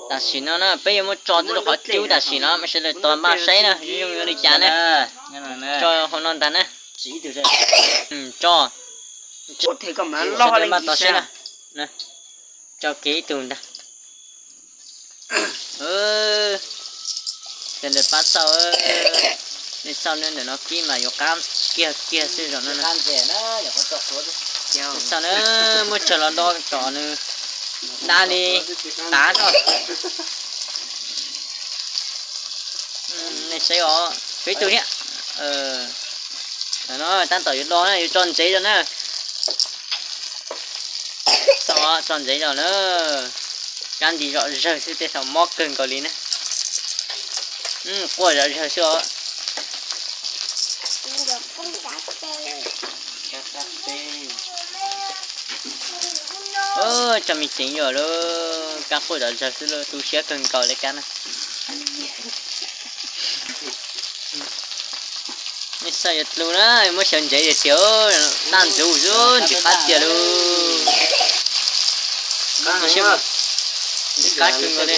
Tam sim no na peb yuav muab tso rau qhov cub tam sim no mas sawv daws tos npaj saib na zoo zoo li cas na. Tso hauv no ntag na. Tso, sawv daws npaj tos saib na. Tso kiag ib tug ntag. Sawv daws pab xauj, nej xauj ntawm no kib mas yuav qab kiag kiag xwb zaum no. Xauj na, muab tsawg los do kom nws dab li tav tso. Nej saib os, tshuav ib tug thiab. No tab tom yuav do na, yuav tso ntsev rau na. Tso, tso ntsev rau na. Kab nti zom zawg xwb tej thaum mob kawg nkaus li na. Quaj zom zawg xwb os. Tso me ceev yog lawm, kab quaj zom zawg xwb, tu siab kawg nkaus li kab na. Nej xauj yuav dlu na, muab xyaw ntsev tiag tiag, daj ntxuv xwb ntxim qab tiag lauj. Ntxim qab kawg nkaus li.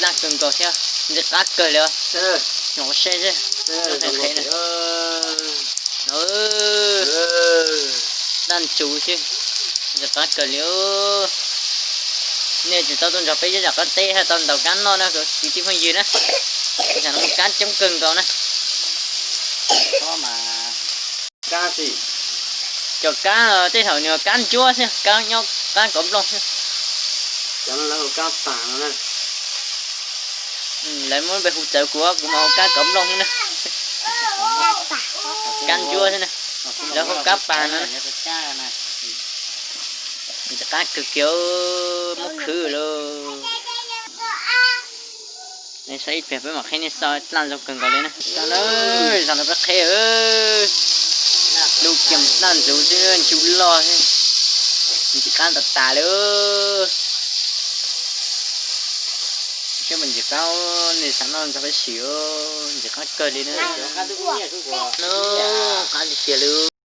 Daj kawg nkaus thiab, ntxim qab kawg li os. Nyuam qhuav saib xwb. Daj ntxuv xwb, ntxim qab kawg li. Nej tsis tau tuaj nrog peb zaj zam qab teb hab tau ntaus kab noj na kwv tij phooj ywg na. Tam no kab coob kawg nkaus na. Cov kab no tej thaum nws kab ntsuab xwb, kab nyob kab kov nplooj xwb. Lawv muab npe hu txawv kuv, kuv mas hu kab kov nplooj xwb na. Kab ntsuab xwb na, lawv hu kab pas no na. Ntxim qab kawg kiag, muab khwv lauj. Nej saib ib pliag peb mam qhib nej xauj, daj zoo kawg nkaus li na. Zaum no peb qhib lub kiag daj ntxuv xwb, ntsw loj xwb. Ntxim qab tas tas li. Saib mas ntxim qab, nej xav noj nrog peb sim, ntxim qab kawg li na. Qab tiag tiag li.